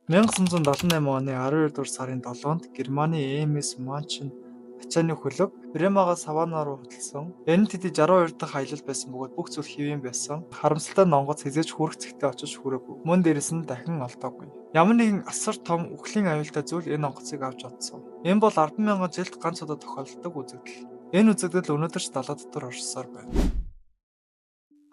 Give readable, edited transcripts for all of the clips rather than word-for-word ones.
1978 оны 12 дугаар сарын 7-нд Германы MS Manchen ачааны хөлөг Бремагаас Саванна руу хөдөлсөн. Энэ тэдний 62 дахь аялал байсан бөгөөд бүх зүйл хэвийн байсан. Харамсалтай нь онгоц хэзээ ч хүрэх зэгтээ очиж хүрээгүй. Мөн дээрэс нь дахин олдоогүй. Ямар нэгэн асар том үхлийн аюултай зүйл энэ онгоцыг авч одсон. Энэ бол 10,000 жилд ганц удаа тохиолддог үзэгдэл. Энэ үзэгдэл өнөөдөр ч далай дотор оршсоор байна.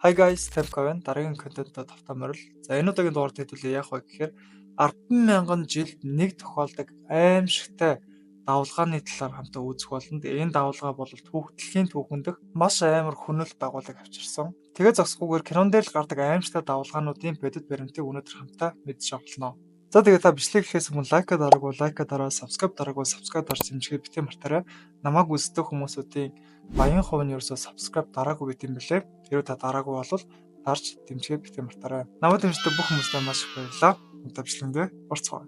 Hi guys, Temko байна. Дараагийн контентод тавтай морил. За, энэ удаагийн дугаар хэдүүлээ яах вэ гэхээр 10,000 жилд нэг тохиолдог аимшигтай давалгааны талаар хамтаа үзэх болно. Тэгээ энэ давалгаа бол түүх дэлхийн түүхэн дэх маш амар хөнөөлт дагуулыг авчирсан. Тэгээ зогсохгүйгээр кинон дээр л гардаг аимшигтай давалгаануудын бодит баримтыг өнөөдөр хамтаа мэдэж авах болно. За, тэгээ та бичлэг эхлэхээс өмнө like дараагүй like дараа, subscribe дараагүй subscribe дарж дэмжихэд битгий мартаарай. Намайг үздэг хүмүүсүүдийн 80% нь ерөөсөө subscribe дараагүй байт юм билээ. Хэрвээ та дараагүй бол дарж дэмжихэд битгий мартаарай. Намайг дэмждэг бүх хүмүүстээ маш их баярлалаа. Одоо бичлэгэндээ орцгоё.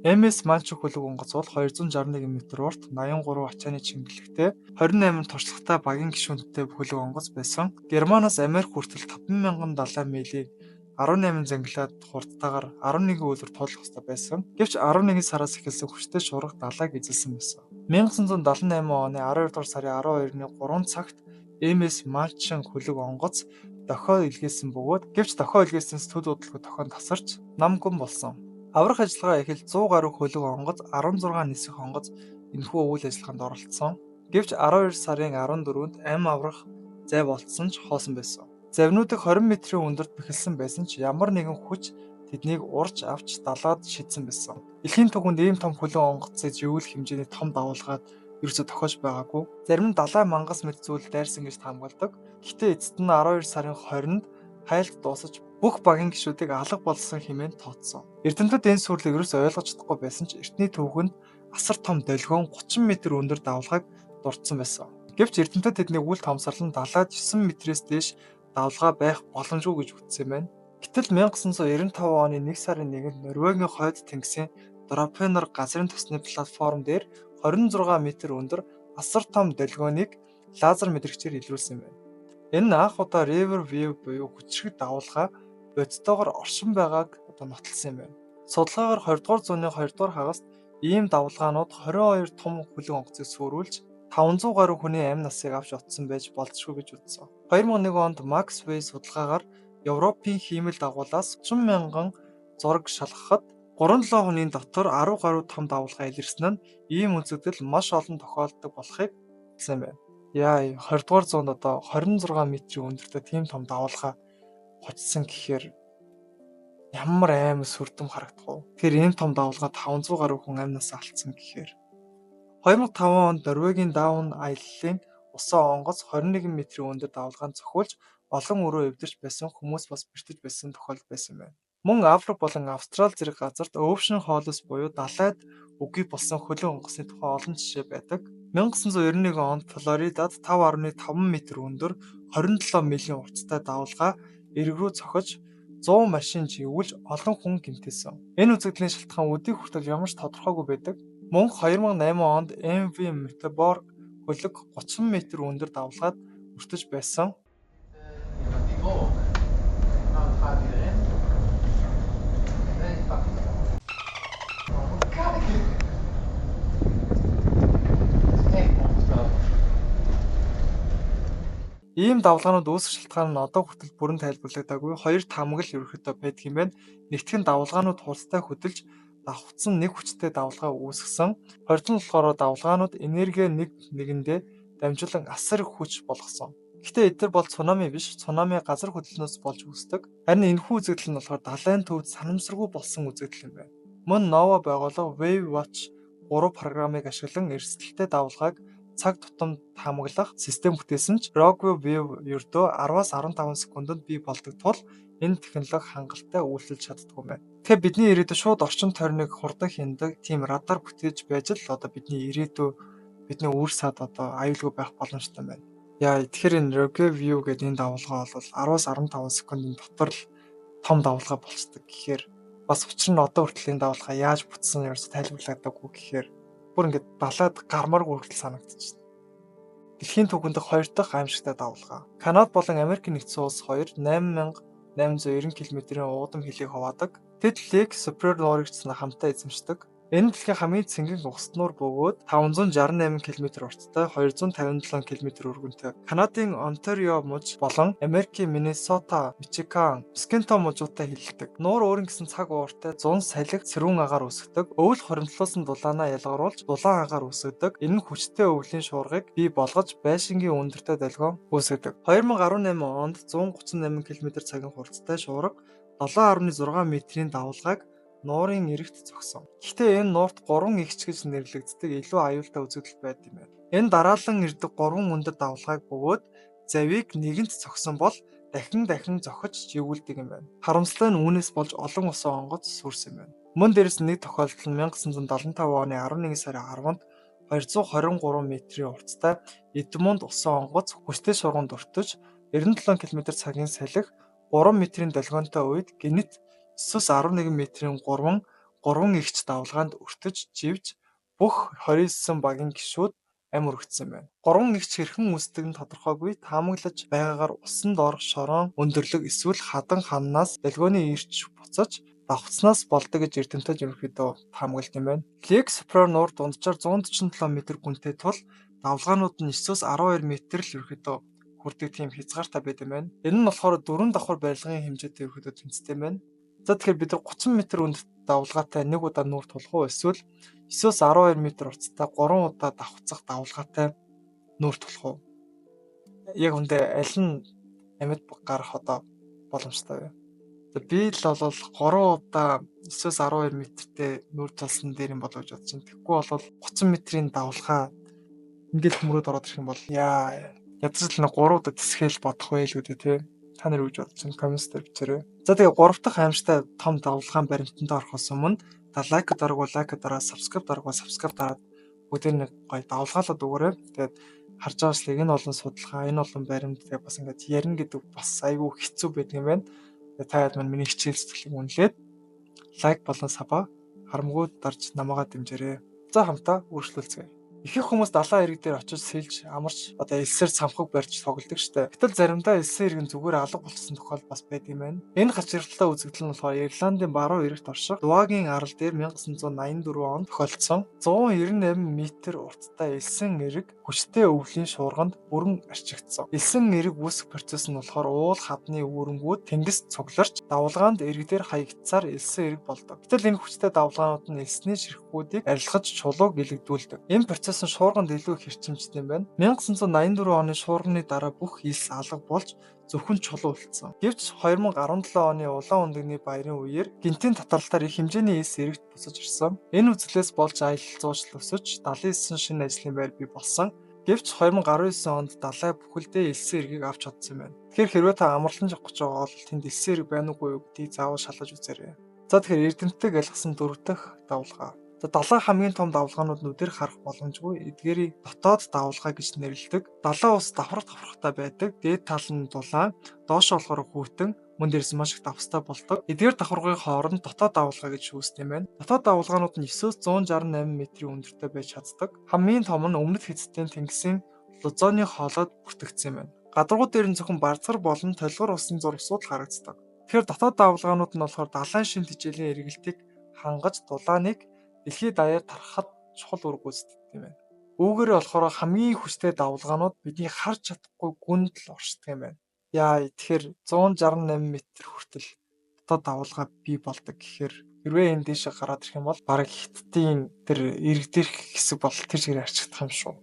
MS Манчу хөлөг онгоц бол 261 м урт, 83 ачааны чимэглэгтэй, 28 туршлагатай багийн гишүүнтэй хөлөг онгоц байсан. Германаас Америк хүртэл 50,070 милийн 18 зангилаад хурдтайгаар 11 өдөр туулах ёстой байсан. Гэвч 11 сараас эхэлсэн хүчтэй шуурга далайг эзэлсэн байсан. 1978 оны 12 дугаар сарын 12-ны 3 цагт MS Манчин хөлөг онгоц дохио илгээсэн бөгөөд, гэвч дохио илгээснээс төд удалгүй дохион тасарч нам гүн болсон. Аврах ажиллагаа эхэлж 100 гаруй хөлөг онгоц, 16 нисэх онгоц энэхүү үйл ажиллагаанд оролцсон. Гэвч 12 сарын 14-нд амь аврах зай болцсон ч хоосон байсан. Завинуудыг 20 метрийн өндөрт бэхэлсэн байсан ч ямар нэгэн хүч тэднийг урж авч далайд шидсэн байсан. Дэлхийн түүхэнд ийм том хөлөг онгоцыг живүүлэх хэмжээний том давалгаад ерөөсөө тохиож байгаагүй. Зарим нь далай мангас мэт зүйл дайрсан гэж таамагладаг. Гэхдээ эцэст нь 12 сарын 20-нд хайлт дуусаж бүх багийн гишүүдийг алга болсон хэмээн тооцсон. Эрдэмтэд энэ сүрлийг ерөөсөө ойлгож чадахгүй байсан ч эртний түүхэнд асар том долгион 30 м өндөр давалгааг дурдсан байсан. Гэвч эрдэмтэд тэдний үл тоомсорлон далайд 9 метрээс дээш давалгаа байх боломжгүй гэж үздсэн байна. Гэтэл 1995 оны 1 сарын 1-нд Норвегийн хойд тэнгисийн Дропенор газрын тосны платформ дээр 26 м өндөр асар том долгионыг лазер мэдрэгчээр илрүүлсэн байна. Энэ нь анх удаа River Wave буюу хүчирхэг давалгаа бодитоогоор оршин байгааг одоо нотолсон юм байна. Судалгаагаар 20 дугаар зууны 2 дугаар хагаст ийм давалгаанууд 22 том хөлөг онгоцыг сүрүүлж 500 гаруй хүний амь насыг авч одсон байж болзошгүй гэж үзсэн. 2001 онд Max Way судалгаагаар Европын хиймэл дагуулаас 30 мянган зураг шалгахад 3-7 хоногийн дотор 10 гаруй том давалгаа илэрсэн нь ийм үзэгдэл маш олон тохиолддог болохыг хэлсэн байна. Яа, 20 дугаар зуунд одоо 26 метрийн өндөртэй тийм том давалгаа хоцсон гэхээр ямар аим сүрдэм харагдах вэ? Тэгэхээр ийм том давалгаа 500 гаруй хүн амь насаа алдсан гэхээр. 2005 онд Норвегийн Даун аяллалын усан онгоц 21 метрийн өндөр давалгаанд цохиулж олон өрөө эвдэрч байсан, хүмүүс бас бэртэж байсан тохиолдол байсан байна. Мөн Африк болон Австрали зэрэг газарт Ocean Hollows буюу далайд үгүй болсон хөлөг онгоцны тухай олон жишээ байдаг. 1991 онд Флоридад 5.5 м өндөр 27 милийн урттай давалгаа эрэг рүү цохиж 100 машин живүүлж олон хүн гэмтээсэн. Энэ үзэгдлийн шалтгаан өдий хүртэл ямар ч тодорхойгүй байдаг. Мөн 2008 онд MV Meteor хөлөг 30 м өндөр давалгаад өртөж байсан. Die wolk. Nou, dan gaat hij erin. En dan pakt hij. Oh, moet kijken. Het is echt onvoorstelbaar. Ийм давалгаанууд үүсэх шалтгаан нь одоо хүртэл бүрэн тайлбарлагдаагүй. Хоёр таамаг л ерөнхийдөө байдаг юм байна. Нэгдэх нь давалгаанууд хурдтай хөдөлж давхцсан нэг хүчтэй давалгаа үүсгэсэн. Хоёр нь болохоор давалгаанууд энерги нэг нэгэндээ дамжуулан асар их хүч болгосон. Гэхдээ эдгээр бол цунами биш. Цунами газар хөдлөлнөөс болж үүсдэг. Харин энэхүү үзэгдэл нь болохоор далайн төвд санамсаргүй болсон үзэгдэл юм байна. Мөн NOAA байгууллага Wave Watch 3 програмыг ашиглан эрсдэлтэй давалгааг цаг тутамд таамаглах систем бүтээсэн ч Rogue Wave ердөө 10-аас 15 секундэд бий болдог тул энэ технологи хангалттай үйлчилж чаддаггүй юм байна. Тэгэхээр бидний ирээдүй шууд орчин тойрныг хурдан хянадаг тийм радар бүтээж байж л одоо бидний ирээдүй, бидний үр сад одоо аюулгүй байх боломжтой байна. Яа, тэгэхээр энэ Rogue Wave гэдэг энэ давалгаа бол 10-аас 15 секундын дотор л том давалгаа болцдог гэхээр бас учир нь одоо хүртэл энэ давалгаа яаж бүтсэн ерөөсө тайлбарлагдаагүй гэхээр бүр ингээд далайд гармааргүй хүртэл санагдчихна. Дэлхийн түүхэн дэх хоёр дахь аимшигтай давалгаа. Канада болон Америк нэгдсэн улс хоёр 8890 км-ийн уудам хилийг хуваадаг. Тэд Lake Superior нуурыг ч хамтаа эзэмшдэг. Энэ дэлхийн хамгийн цэнгэн ус нуур бөгөөд 568 км урттай, 257 км өргөнтэй. Канадын Онтарио муж болон Америкийн Миннесота, Мичиган, Висконсин мужуудтай хилэлдэг. Нуур өөрийн гэсэн цаг ууртай 100 салхи, сэрүүн агаар үүсгэдэг. Өвөл хуримтлуулсан дулаанаа ялгаруулж дулаан агаар үүсгэдэг. Энэ нь хүчтэй өвлийн шуургыг бий болгож байшингийн өндөртэй долгион үүсгэдэг. 2018 онд 138 км цагийн хурдтай шуурга 7.6 метрийн давалгааг нуурын эрэгт зогсон. Гэхдээ энэ нуурт 3 эгч гэж нэрлэгддэг илүү аюултай үзэгдэл байдаг юм байна. Энэ дараалан ирдэг 3 өндөр давалгааг бөгөөд завийг нэгэнт зогсон бол дахин дахин зохиж живүүлдэг юм байна. Харамсалтай нь үүнээс болж олон усан онгоц сүрсэн юм байна. Мөн дээрээс нэг тохиолдол нь 1975 оны 11 сарын 10-нд 223 метрийн урттай Эдмунд усан онгоц хүчтэй шуурганд өртөж 97 км цагийн салхи 3 метрийн долгионтой үед гэнэт 9-11 метрийн 3 эгч давалгаанд өртөж живж бүх 29 багийн гишүүд амь өргөцсөн байна. 3 эгч хэрхэн үүсдэг нь тодорхойгүй, таамаглаж байгаагаар усан доорх шорон өндөрлөг эсвэл хадан ханнаас долгионы эрч буцаж давхцсанаас болдог гэж эрдэмтэд ерөнхийдөө таамагладаг юм байна. Lake Superior нуур дунджаар 147 м гүнтэй тул давалгаанууд нь 9-12 м л ерөнхийдөө хүрдэг тийм хязгаартай байдаг юм байна. Энэ нь болохоор 4 давхар барилгын хэмжээтэй ерөнхийдөө тэнцдэг юм байна. За тэгэхээр бид нар 30 м өндөрт давалгаатай нэг удаа нүүр тулах уу эсвэл 9-12 м урттай 3 удаа давхцах давалгаатай нүүр тулах уу? Яг үндэ аль нь амьд гарах одоо боломжтой вэ? За би л бол 3 удаа 9-12 метртэй нүүр тулсан дээр юм болов гэж бодож байна. Тэгэхгүй бол 30 метрийн давалгаа ингээл мөрөөд ороод ирэх юм бол яа ядаж л нэг 3 удаа тэсгээл бодох вэ л үү те. Та нар юу гэж бодож байна? Коммент дээр бичээрэй. За тэгээ 3 дахь аимшигтай том давалгаан баримтанд орохоос өмнө та like дараагүй like дараа, subscribe дараагүй subscribe дараад бүгдээ нэг гоё давалгаалаад өгөөрэй. Тэгээд харж байгаачлаг энэ олон судалгаа, энэ олон баримт тэгээ бас ингээд ярина гэдэг бас айгүй хэцүү байдаг юм байна. Тэгээ та яд маань миний хичээл зүтгэлийг үнэлээд like болон sub аа харамгүй дарж намайгаа дэмжээрэй. За хамтаа үргэлжлүүлцгээе. Ихэнх хүмүүс далайн эрэг дээр очиж сэлж амарч одоо элсээр цамхаг барьж тоглодог штэ. Гэтэл заримдаа элсэн эрэг нь зүгээр алга болчихсон тохиол бас байдаг юм байна. Энэ гачигралтай үзэгдэл нь болохоор Ирландын баруун эрэгт орших Дуагийн арал дээр 1984 онд тохиолдсон. 198 м урттай элсэн эрэг хүчтэй өвлийн шуурганд бүрэн арчигдсан. Элсэн эрэг үүсэх процесс нь болохоор уул хадны үүрэнгүүд тэнгист цугларч давалгаанд эрэг дээр хаягдсаар элсэн эрэг болдог. Гэтэл энэ хүчтэй давалгаанууд нь элсний ширхгүүдийг арилгаж чулууг илэгдүүлдэг. Энэ процесс нь шуурганд илүү их эрчимжтэй юм байна. 1984 оны шуурганы дараа бүх элс алга болж зөвхөн чулуу үлдсэн. Гэвч 2017 оны улаан өндөгний баярын үеэр гэнэтийн татварлалтаар их хэмжээний элс эрэгт буцаж ирсэн. Энэ үзлээс болж аялал жуулчлал өсөж 79 шинэ ажлын байр бий болсон. Гэвч 2019 онд далай бүхэлдээ элсэн эргийг авч чадсан байна. Тэгэхээр хэрвээ та амарлан явах гэж байгаа бол тэнд элсэн эрэг байна уугүй юу гэдгийг заавал шалгаж үзээрэй. За тэгэхээр эрдэмтдийг алгасан дөрөв дэх давалгаа. За далайн хамгийн том давалгаанууд нүдээр харах боломжгүй. Эдгээрийг дотоод давалгаа гэж нэрлэдэг. Далайн ус давхарх давхархтай байдаг. Дээд тал нь дулаан, доошоо болохоор хүйтэн, мөн дээрс маш их давстай болдог. Эдгээр давхаргын хооронд дотоод давалгаа гэж үүсдэг юм байна. Дотоод давалгаанууд нь 9-168 метрийн өндөртэй байж чаддаг. Хамгийн том нь өмнөд Хятадын тэнгисийн Лузоны хоолойд бүртгэгдсэн юм байна. Гадаргуу дээр нь зөвхөн барзгар болон толгор усын зурвасууд харагддаг. Тэгэхээр дотоод давалгаанууд нь болохоор далайн шин тэжээлийн эргэлтийг хангаж дулааныг дэлхий даяар тархахад чухал үүрэг гүйцэтгэдэг юм байна. Үүгээрээ болохоор хамгийн хүчтэй давалгаанууд бидний харж чадахгүй гүнд л оршдог юм байна. Яа тэгэхээр 168 м хүртэл дотоод давалгаа бий болдог гэхээр хэрвээ энэ дээшээ гараад ирэх юм бол бараг Хятадын тэр эрэг дээрх хэсэг бол тэр чигээр арчигдах юм шүү.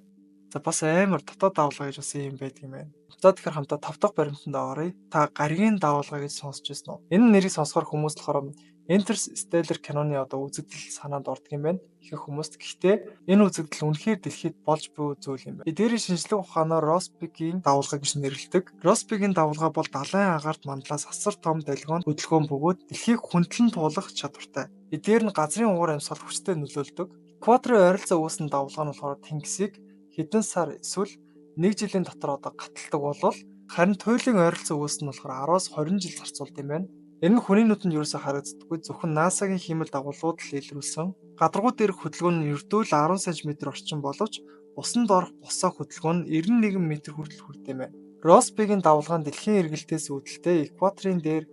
За бас амар дотоод давалгаа гэж бас юм байдаг юм байна. За тэгэхээр хамтаа тав дахь баримтанд оръё. Та гаригийн давалгаа гэж сонсч байсан уу? Энэ нэрийг сонсохоор хүмүүс болохоор Interstellar киноны одоо үзэгдэл санаанд ордог юм байна. Ихэнх хүмүүст. Гэхдээ энэ үзэгдэл үнэхээр дэлхийд болж буй зүйл юм байна. Эдгээрийн шинжлэх ухаанаар Россбигийн давалгаа гэж нэрлэдэг. Россбигийн давалгаа бол далайн агаарт мандлаас асар том долгион хөдөлгөөн бөгөөд дэлхийг хүндлэн туулах чадвартай. Эдгээр нь газрын уур амьсгалд хүчтэй нөлөөлдөг. Экваторын ойролцоо үүсэн давалгаа нь болохоор тэнгисийг хэдэн сар эсвэл нэг жилийн дотор одоо гаталдаг болвол харин туйлын ойролцоо үүсэн нь болохоор 10-аас 20 жил зарцуулдаг юм байна. Энэ нь хүний нүдэнд ерөөсөө харагддаггүй, зөвхөн NASA-гийн хиймэл дагуулууд л илрүүлсэн. Гадаргуу дээрх хөдөлгөөн нь ердөө л 10 см орчим боловч усан доорх босоо хөдөлгөөн нь 91 м хүртэл хүрдэг юм байна. Россбигийн давалгаа нь дэлхийн эргэлтээс үүдэлтэй экваторын дээр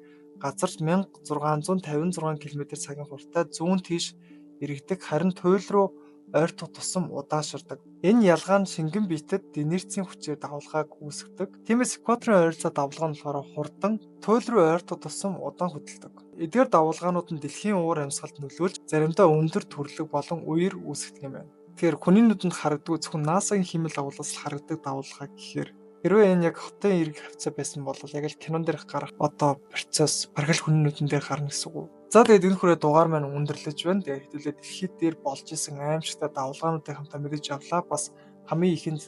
Газар 1656 км цагийн хурдтай зүүн тийш эргэдэг, харин туйл руу ойртох тусам удаашрдаг. Энэ ялгаа нь шингэн биетэд инерцийн хүчээр давалгааг үүсгэдэг. Тиймээс экваторын ойролцоо давалгаа нь болохоор хурдан, туйл руу ойртох тусам удаан хөдөлдөг. Эдгээр давалгаанууд нь дэлхийн уур амьсгалд нөлөөлж, заримдаа өндөр түрлэг болон үер үүсгэдэг юм байна. Тэгэхээр хүний нүдэнд харагддаг зөвхөн NASA-гийн хиймэл дагуулаас л харагддаг давалгаа гэхээр хэрвээ энэ яг хотын эрг хавцаа байсан бол яг л кинон дээрх гарах одоо процесс бараг л хүний нүдэн дээр гарна гэсэн үг. За, тэгээд энэ хүрээ дугаар маань өндөрлөж байна. Тэгээд хэдүүлээ дэлхийд дээр болж исэн аимшигтай давалгаануудыг хамтаа мэдэж авлаа. Бас хамгийн ихэнд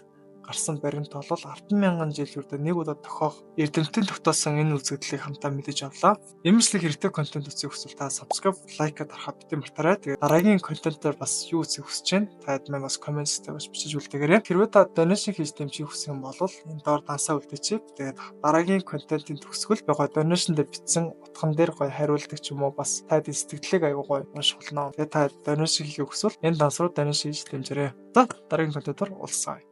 гарсан баримт бол 10,000 жил үрдэ нэг удаа тохиох эрдэмтэн тогтоосон энэ үзэгдлийг хамтаа мэдэж авлаа. Имжлэг хэрэгтэй контент үзэх хүсвэл та subscribe, like дарахаа битгий мартаарай. Тэгээд дараагийн контентоор бас юу үзэх хүсэж байна? Та маань бас comment дээр бас бичиж үлдээгээрэй. Хэрвээ та donation хийж дэмжих хүсэх юм бол энэ доор дансаа үлдээчих. Тэгээд дараагийн контентын төгсгөл байгаа donation дээр бичсэн утган дээр гоё хариулдаг ч юм уу, бас таад сэтгэлийг аягүй гоё унших болно. Тэгээд та donation хийхийг хүсвэл энэ данс руу donation хийж дэмжээрэй. За, дараагийн контентоор уулзъя.